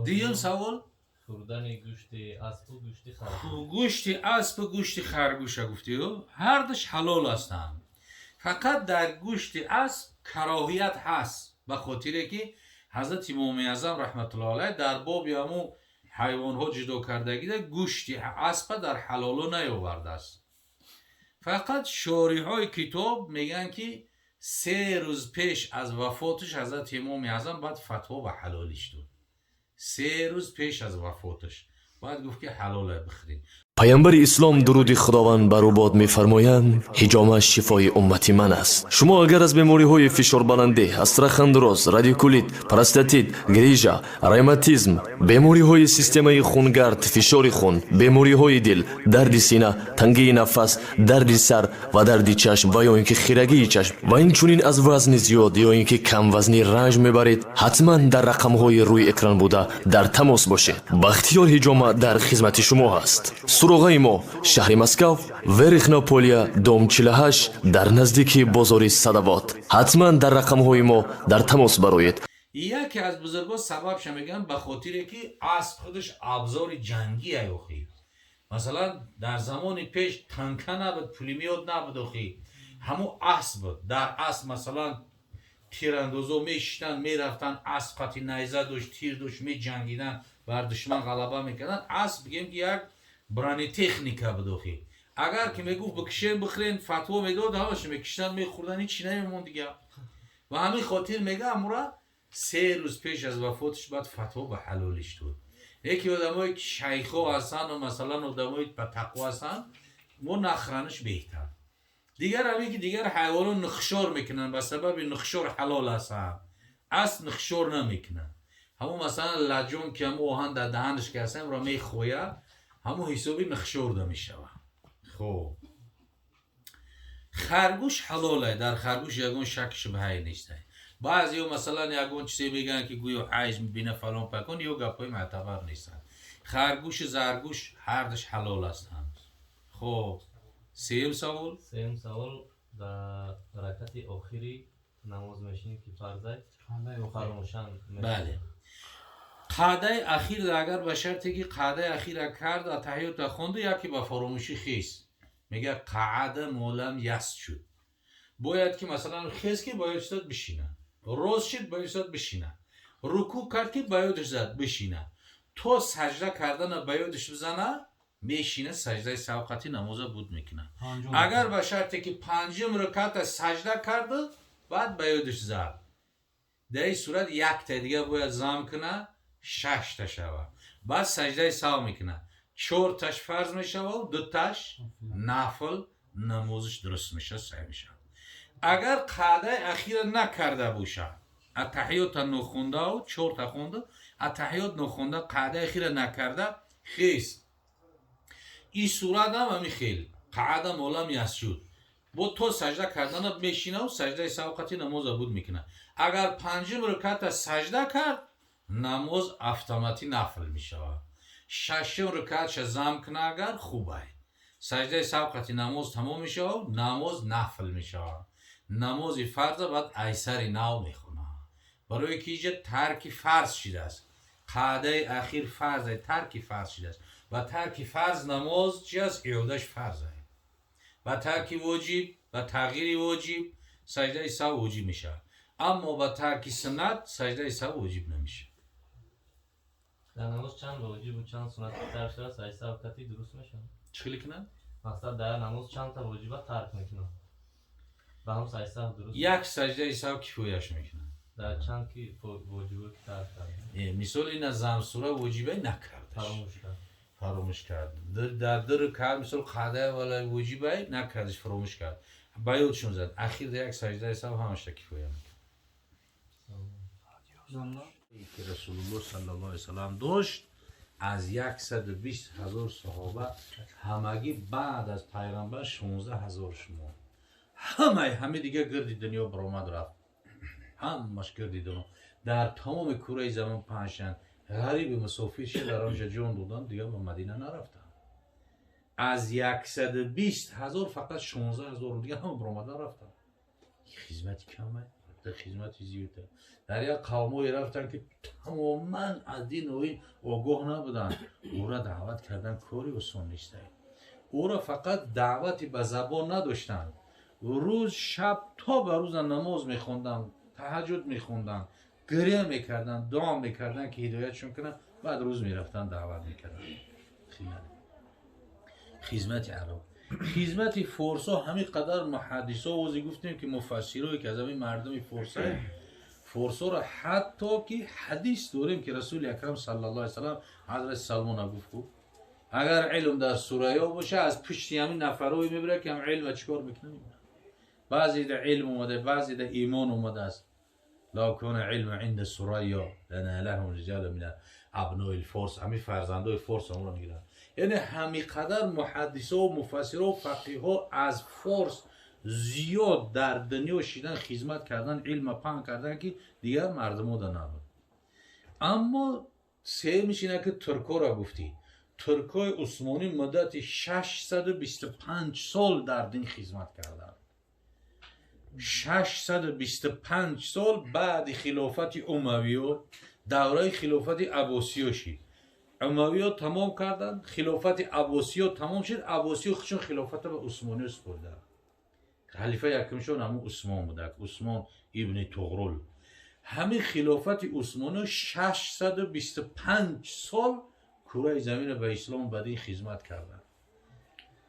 Дуюм савол. Хӯрдани гӯшти аспу гӯшти харгӯш. Гӯшти аспу гӯшти харгӯша гуфтию, ҳардуш ҳалол ҳастанд. Фақат дар гӯшти асп кароҳият ҳаст, ба хотире ки ҳазрати Имоми Аъзам раҳматуллоҳи алайҳ дар боби ҳамун ҳайвонҳо ҷудо кардагида гӯшти аспа дар ҳалоло наёвардааст. Фақат шориҳои китоб мегӯянд, ки 3 рӯз пеш аз вафоташ ҳазрати Имоми Аъзам баъд фатво ба ҳалолиш дод. 3 рӯз пеш аз вафоташ баъд гуфт, ки ҳалоле, бихӯред. Паямбари ислом, дуруди Худованд бар ӯ бод, мефармоянд: «Ҳиҷома шифои уммати ман аст». Шумо агар аз бемориҳои фишорбаландӣ, остеохондроз, радикулит, простатит, грижа, ревматизм, бемориҳои системаи хунгард, фишори хун, бемориҳои дил, дарди сина, тангии нафас, дарди сар ва дарди чашм ва ё ин ки хирагии чашм ва инчунин аз вазни зиёд ё ин ки камвазнӣ ранҷ мебаред, ҳатман дар рақамҳои рӯи экран буда дар тамос бошед. Бахтиёр Ҳиҷома дар хизмати шумо ҳаст. Суроғаи мо: шаҳри Москав, Верхнего Поля, дом 48, дар наздики бозори Садовод. Ҳатман дар рақамҳои мо дар тамос бароед. Яке аз бузургон сабабша мегӯянд, ба хотире ки асп худаш абзори ҷангӣ охи. Масалан, дар замони пеш танка набуд, пулемёт набуд охи, ҳамун асп буд. Дар асп, масалан, тирандозо мешиштанд, мерафтанд, асп қати найза дошт, тир дошт, меҷангиданд, бар душман ғалаба мекарданд. Асп, бигем ки, як бронетехника буд охи. Агар ки мегуфт: «Бикишен, бихӯрен», фатво медод, ҳамаша мекиштанд, мехӯрданд, ҳичи намемонд дига. Ва ҳамин хотир мега, амура 3 рӯз пеш аз вафоташ баъд фатво ба ҳалолиш дод. Яке одамое ки шайхҳо ҳастанду, масалан, одамои ба тақво ҳастанд, мо нахӯранаш беҳтар. Дигар ҳамин ки дигар ҳайвонот нухшор мекунанд, ба сабаби нухшор ҳалол ҳастанд. Асп нухшор намекунанд. Ҳамун, масалан, лаҷом ки ҳамун оҳан дар даҳанаш ки ҳастан, ро мехояд, ҳамун ҳисоби нухшорда мешавад. Хоб, харгӯш ҳалоле, дар харгӯш ягон шак шубҳае нестай. Баъзеҳо, масалан, ягон чизе мегӯянд, ки гӯё ҳайз мебина, фалон пакон, ё гапҳои мӯътабар нестанд. Харгӯшу заргӯш ҳардуш ҳалол ҳастанд. Хоб, сеюм савол. Сеюм савол: дар ракати охири намоз мешинӣ, ки фарзай фаромӯшан. Бале, қаъдаи ахир, агар ба шарте ки қаъдаи ахира кард, атаҳиёта хонду, яке ба фаромӯшӣ хез, мега: قعد ما لم يسجد. Бояд ки, масалан, хез ки ба ёдаш зад, бишина, рост шид, ба ёдаш зад, бишина, рукӯъ кард ки ба ёдаш зад, бишина, то саҷда кардана ба ёдаш бизана, мешина, саҷдаи саҳв қати намоза буд мекунад. Агар ба шарте ки панҷум руката саҷда карду, баъд ба ёдаш зад, дар ин сурат якта дига бояд зам куна, шашта шава. Баъд саҷдаи саҳв мекунад, чорташ фарз мешавад, дуташ нафл, намозиш дуруст мешавад, саҳеҳ мешавад. Агар қаъдаи ахира накарда бошад, атаҳиёта нохондау, чорта хонду, атаҳиёт нохонда, қаъдаи ахира накарда хез, ин сурат ҳам ҳамин хел: قعد ما لم يسجد. Бо то саҷда кардана мешинаву саҷдаи саҳв қати намоза буд мекунад. Агар панҷум руката саҷда кард, намоз автоматӣ нафл мешавад. Шашум рукатша зам куна агар, хубай, саҷдаи саҳв қати намоз тамом мешавад, намоз нафл мешавад. Намози фарза баъд айсари нав мехонад, барое ки иҷа тарки фарз шидааст. Қаъдаи ахир фарзе, тарки фарз шидааст. Ба тарки фарз намоз чи аст? Иёдаш фарзе. Ба тарки воҷиб, ба тағйири воҷиб саҷдаи саҳв воҷиб мешавад, аммо ба тарки суннат саҷдаи саҳв воҷиб намешавад. Дар намоз чанд воҷибу чанд суннат тарк шуда, саҷда саҳв кати дуруст мешавад? Чӣ хеле кунад? Мақсад, дар намоз чандта воҷиба тарк мекунад, ба ҳам саҷда саҳв дуруст? Як саҷдаи саҳв кифояш мекунад. Дар чанд ки воҷибо ки тарк кард? Мисол, ина замсура воҷибе накардаш. Фаромӯш кард. Фаромӯш кард. Дар ду рукат, мисол, қаъдаи аввала воҷибе накардаш, фаромӯш кард, ба ёдшон зад, ахир як саҷдаи саҳв ҳамаша кифоя мекунад. Ки Расулуллоҳ саллаллоҳу алайҳи васаллам дошт, аз 120 000 саҳоба ҳамагӣ баъд аз пайғамбар 16 000 шумо. Ҳамаи ҳами дига гирди дунё баромад рафт, ҳамаш гирди дунё, дар тамоми кураи замон паҳн. Ғариби мусофир ши дар онҷа ҷон доданд, дига ба Мадина нарафтанд. Аз 120 000 фақат 16 000 дига ҳама баромада рафтанд. Хизмати каме. Хизмати зиёд дар як қавмое рафтан, ки тамоман аз дин оин огоҳ набуданд. Ӯра даъват кардан кори осон нест. Ӯро фақат даъвати ба забон надоштанд, рӯз шаб то ба рӯза намоз мехонданд, таҳаҷҷуд мехонданд, гиря мекарданд, дуо мекарданд, ки ҳидоятшон кунанд. Баъд рӯз мерафтанд, даъват мекарданд. Хизмати араб, хизмати форсо, ҳамин қадар муҳаддисо ози гуфтем, ки муфассирое, ки аз ҳамин мардуми форса, форсоро ҳатто ки ҳадис дорем, ки Расули Акрам саллаллоҳу алайҳи васаллам ҳазрати Салмона гуфт: агар илм дар Сурайё боша, аз пушти ҳамин нафарое мебирад, ки ҳам илма чӣ кор мекунад. Баъзеда илм омада, баъзеда имон омадааст. لو كان علم عند ثريا لناله رجال من ابناء الفرس. ҳамин фарзандои форс ҳамонро мегиранд. Яъне ҳамин қадар муҳаддисо, муфассиро, фақиҳо аз форс зиёд дар дунё шидан, хизмат кардан, илма паҳн кардан, ки дигар мардумода набуд. Аммо сеюмиш ина, ки туркоро гуфтӣ. Туркои усмонӣ муддати 625 сол дар дин хизмат карданд. 625 сол. Баъди хилофати умавиё давраи хилофати аббосиё шид. Умавиё тамом карданд, хилофати аббосиё тамом шуд. Аббосиё чун хилофата ба усмониё супурданд. Халифа якумшон ҳамун Усмон будак, Усмон ибни Туғрул. Ҳамин хилофати усмониё 625 сол кураи замина ба ислом, ба дин хизмат карданд.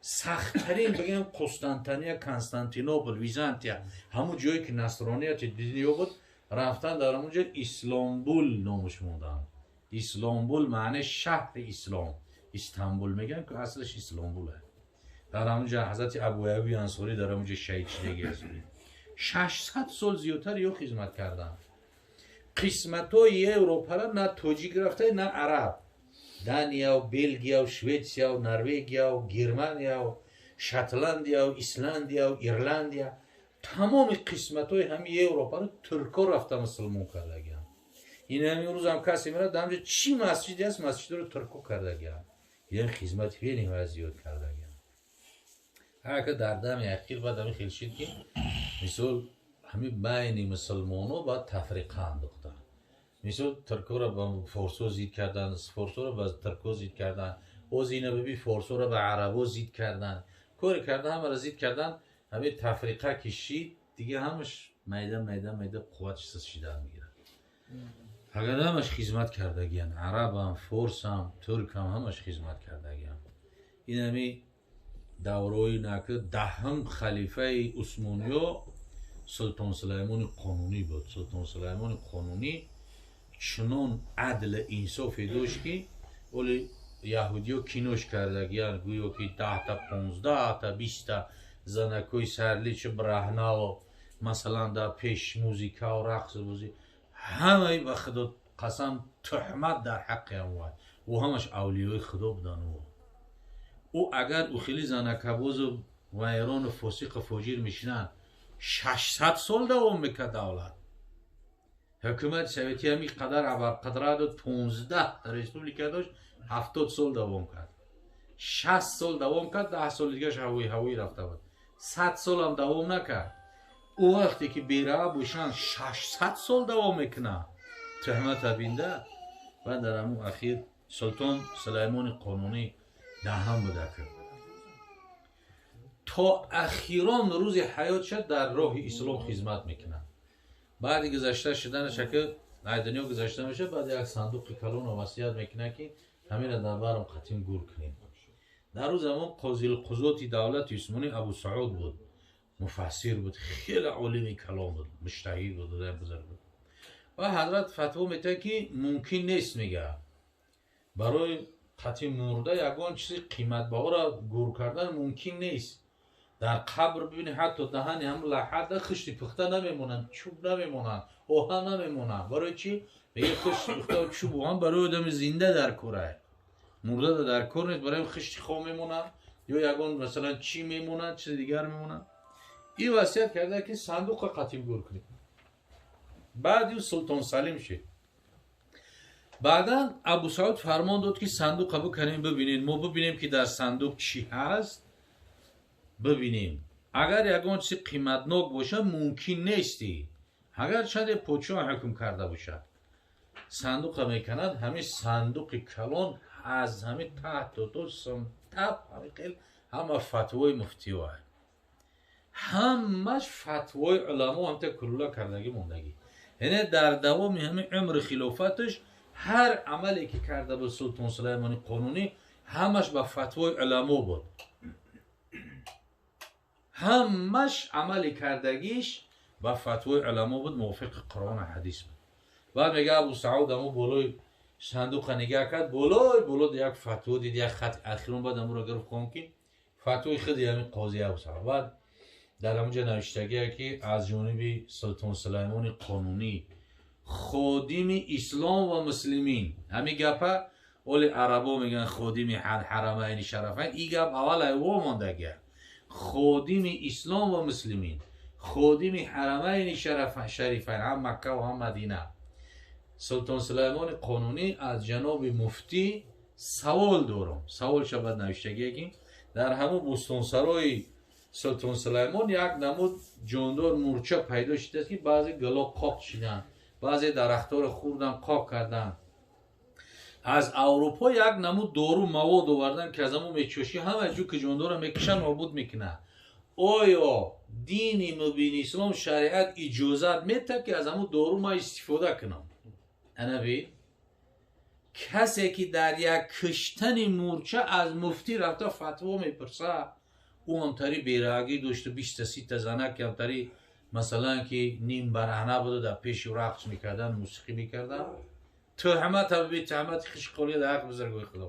Сахттарин бигем, Қустантания, Константинопол, Византия, ҳамун ҷое, ки насронияти дунё буд, рафтан дар ҳамун ҷо Исломбул номаш монданд. Исломбул маъне шаҳри ислом. Истанбул мегӯям, ки аслаш Исломбул аст. Дар ҳамун ҷо ҳазрати Абуаюби Ансорӣ дар ҳамун ҷо шаҳид шидаги аст. 600 сол зиёдтар ё хизмат карданд. Қисматҳои Европара на тоҷик рафта, на араб. Данияв, Белгияв, Шветсияв, Норвегияв, Германияв, Шотландияв, Исландияв, Ирландия, тамоми қисматҳои ҳами Европаро туркҳо рафта мусулмон кардагианд. Ин ҳамин рӯзам касе мерад, дар ҳамҷо чӣ масҷиде аст, масҷидро туркҳо кардагианд. Яъне хизмати бениҳоят зиёд кардагианд. Ҳака дар дами ахир баъд ҳамин хел шид, ки мисол ҳамин байни мусулмоно баъд тафриқа андохтанд. Мисол, туркҳоро ба форсо зид карданд, форсоро ба туркҳо зид карданд, боз ина биби, форсоро ба арабо зид карданд, коре кардан, ҳамаро зид карданд. Ҳамин тафриқа ки шид, дига ҳамаш майда майда майда қувватш сис шидан мегирад. Агар ҳамаш хизмат кардагиян, арабам, форсам, туркам, ҳамаш хизмат кардагиян. Ин ҳами даврои наки 10-ум халифаи усмониё Султон Сулаймони Қонунӣ буд. Султон Сулаймони Қонунӣ чунон адли инсофе дошт, ки оли яҳудиё кинош кардагиян, гӯё ки 10-та, 15-та, 20-та занакҳои сарличи браҳнао, масалан, дар пеш музикао, рақсу бозӣ. Ҳамаи, ба Худо қасам, туҳмат дар ҳаққи ҳамвай. Ӯ ҳамаш авлиёи Худо будан. Ӯ агар ӯ хели занакабозу вайрону фосиқу фоҷир мешинанд, 600 сол давом мекард давлат? Ҳукумати советӣ ҳамин қадар абарқадрат дод, 15 республика дошт, 70 сол давом кард, 60 сол давом кард, 10 соли дигараш ҳавои ҳавоӣ рафта буд. 100 солам давом накард. Ӯ вақте ки бераа бошанд, 600 сол давом мекунад. Туҳмата бинда. Баъд дар ҳамун ахир Султон Сулаймони Қонунӣ 10-ам буда, кард, то ахирон рӯзи ҳаётша дар роҳи ислом хизмат мекунад. Баъди гузашта шуданаша, ки ай дунё гузашта мешавад, баъд як сандуқи калонро васият мекунад, ки ҳаминро дар барм қатим гур кунем. Дар ӯ замон қозилқузоти давлати усмонӣ Абу Сауд буд, муфассир буд, хеле олими калон буд, муҷтаҳид буд, бузург буд. Ва ҳазрат фатво метиҳад, ки мумкин нест, мега, барои қатъи мурда ягон чизи қиматбаҳоро гур кардан мумкин нест. Дар қабр бибини, ҳатто даҳани ҳам лаҳада хишти пухта намемонанд, чӯб намемонанд, оҳан намемонанд. Барои чӣ? Мега, хишти пухта, чӯб, оҳан барои одами зинда дар корай, мурдада дар кор нест. Барои хишти хом мемонанд ё ягон, масалан, чӣ мемонанд, чизи дигар мемонанд. Ин васият карда, ки сандуқа қатим гур кунед. Баъди ӯ Султон Салим шид. Баъдан Абусауд фармон дод, ки сандуқа биканем, бибинем, мо бибинем, ки дар сандуқ чӣ ҳаст. Бибинем, агар ягон чизи қиматнок боша, мумкин нести. Агарчанде подшоҳ ҳукм карда бошад, сандуқа меканад, ҳамин сандуқи калон аз ҳамин таҳту то симтаб ҳамин хел ҳама фатвои муфтиҳо, ҳамаш фатвои уламо ҳамта кулула кардагӣ мондагӣ. Яъне дар давоми ҳамин умри хилофаташ ҳар амале ки карда буд Султон Сулаймони Қонунӣ, ҳамаш ба фатвои уламо буд. Ҳамаш амали кардагиш ба фатвои уламо буд, мувофиқи Қуръону ҳадис буд. Баъд мега, Абу Сауд аму болои сандуқа нигаҳ кард, болои боло як фатво дид, як хат ахирон. Баъд амуро гирифт, хонд, ки фатвои худи ҳамин қози Абу Сауд. Баъд дар ҳамунҷа навиштагие, ки аз ҷониби Султон Сулаймони Қонунӣ, ходими ислом ва муслимин. Ҳамин гапа оли арабо мегӯянд, ходими ҳарамайни шарафайн. И гап аввал айво мондагия: ходими ислом ва муслимин, ходими ҳарамайни шарифайн, ҳам Макка ва ҳам Мадина, Султон Сулаймони Қонунӣ аз ҷаноби муфтӣ савол дорам. Саволша баъд навиштагие, ки дар ҳамун бӯстонсарои Султон Сулаймон як намуд ҷондор, мурча пайдо шудааст, ки баъзе гало қоқ шиданд, баъзе дарахтҳоро хӯрдан, қоқ карданд. Аз Аврупо як намуд дору мавод овардан, ки аз ҳамун мечошӣ, ҳама ҷу ки ҷондорро мекушанд, нобуд мекунад. Оё дини мубини ислом, шариат иҷозат метаҳад, ки аз ҳамун дору ман истифода кунам? Анаби касе ки дар як киштани мурча аз муфтӣ рафта фатво мепурсад, ӯ ҳамтари берагӣ дошту 20-та 30-та занак, ҳамтари масалан ки ним бараҳна буда, дар пеши рақс мекардан, мусиқӣ мекардан. Туҳмат би туҳмати хишқолия дар ҳаққи бузургои Худо.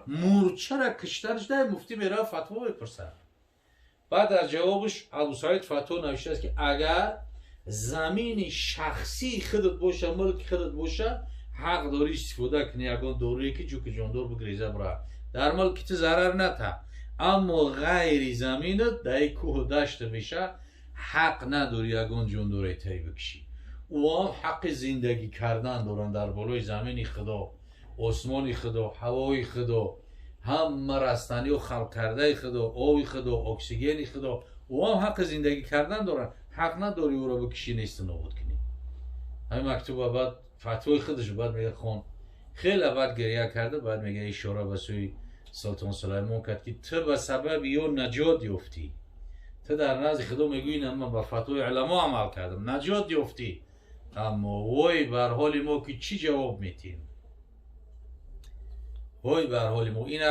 Мурчара киштанаш дай муфтӣ мерава, фатво мепурсад. Баъд аз ҷавобаш Абусаид фатво навиштааст, ки агар замини шахсии худат боша, мулки худат боша, ҳақ дорӣ истифода кунӣ ягон доруе, ки ҷуки ҷондор бигреза бира, дар мулки ту зарар ната. Аммо ғайри заминат, дар кӯҳу дашта меша, ҳақ надорӣ ягон ҷондоре тай бикшӣ. Ӯам ҳаққи зиндагӣ кардан доранд дар болои замини Худо, осмони Худо, ҳавои Худо, ҳама растаниҳо халқ кардаи Худо, оби Худо, оксигени Худо. Ӯам ҳаққи зиндагӣ кардан доранд. Ҳақ надорӣ ӯро бикшӣ, несту нобуд кунӣ. Ҳамин мактуба баъд фатвои худаш баъд мега, хон, хеле баъд гиря карда, баъд мега, ишора ба сӯи Султон Сулаймон кард, ки ту ба сабаби ё наҷот ёфтӣ. Ту дар назди Худо мегӯӣ, ман ба фатвои уламо амал кардам, наҷот ёфтӣ. Аммо вой бар ҳоли мо, ки чӣ ҷавоб метиҳем? Вой бар ҳоли мо! Ин